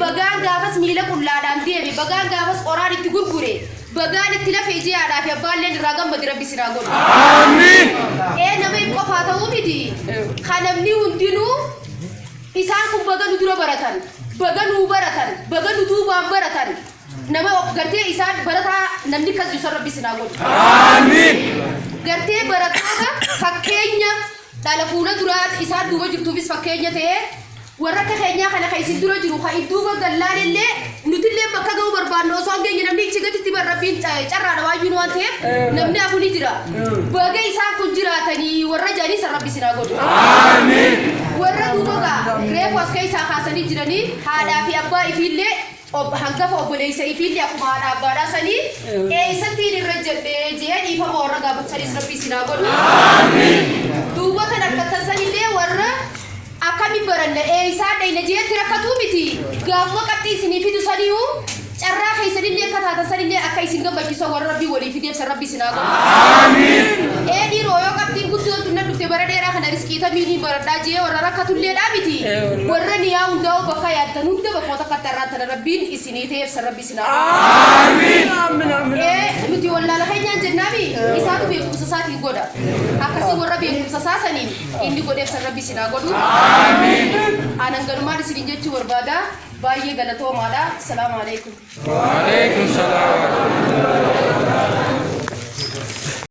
Bagaan gaafas miila qullaadhaan deeme, bagaan gaafas qoraan itti gurgure, bagaan itti lafe ijee haadhaa fi abbaalleen irraa gammade Rabbi isin haa godhu. Ee, nama if qofaa ta'uu miti. Ka namni hundinuu isaan kun baga nu dura baratan, baga nuu baratan, baga nu duubaan baratan. Nama gartee isaan barataa namni akkas jiru san Rabbi isin haa godhu. Gartee barattoota fakkeenya dhala fuula duraa isaan duuba jirtuufis fakkeenya ta'ee, warra akka keenyaa kana kan isin dura jiru kan duuba gallaalellee, nutillee bakka ga'uu barbaannu osoo hin geenye namni ichi gaditti bar Rabbiin carraadha waayyuun waan ta'eef namni hafu ni jira. Baga isaan kun jiraatanii warra jedhanii san Rabbi isin haa godhu. Warra duuba gaa reefu as keessaa kaasanii jiranii haadhaa fi abbaa ifiillee hangafa obboleessa ifiillee akkuma haadha abbaadhaa sanii eessattiin irra jedhee jee dhiifama warra gaafatu sanis Rabbi isin haa godhu. Duuba kan argattan sanillee warra akkami baranna, eessaa dhayna jeetti rakkatuu miti. Gaafuma qabxii isinii fidu saniyuu carraa keessanillee akka taatan sanillee akka isin gammachiisan warra Rabbii walii fideef san Rabbi isin haa godhu. Ee, dhiiroo, yoo qabxiin guddoon tun na dhufte bara dheeraa kana riskii tamiin baradhaa jee warra rakkatulleedhaa miti. Warra niyaa hundaa'u bakka yaaddan hunda bakkuma takkatti har'aan tana Rabbiin isinii ta'eef san Rabbi isin haa godhu. Ee, nuti wallaala keenyaan jennaami, isaatu beekumsa isaatiin godha. Akkasii warra beekumsa isaa saniin inni godheef san Rabbi isin haa godhu. Anan galumaan isiniin jechuu barbaada. Baay'ee galatoomaadha. Salaamu alaikum. Waalaikum salaam.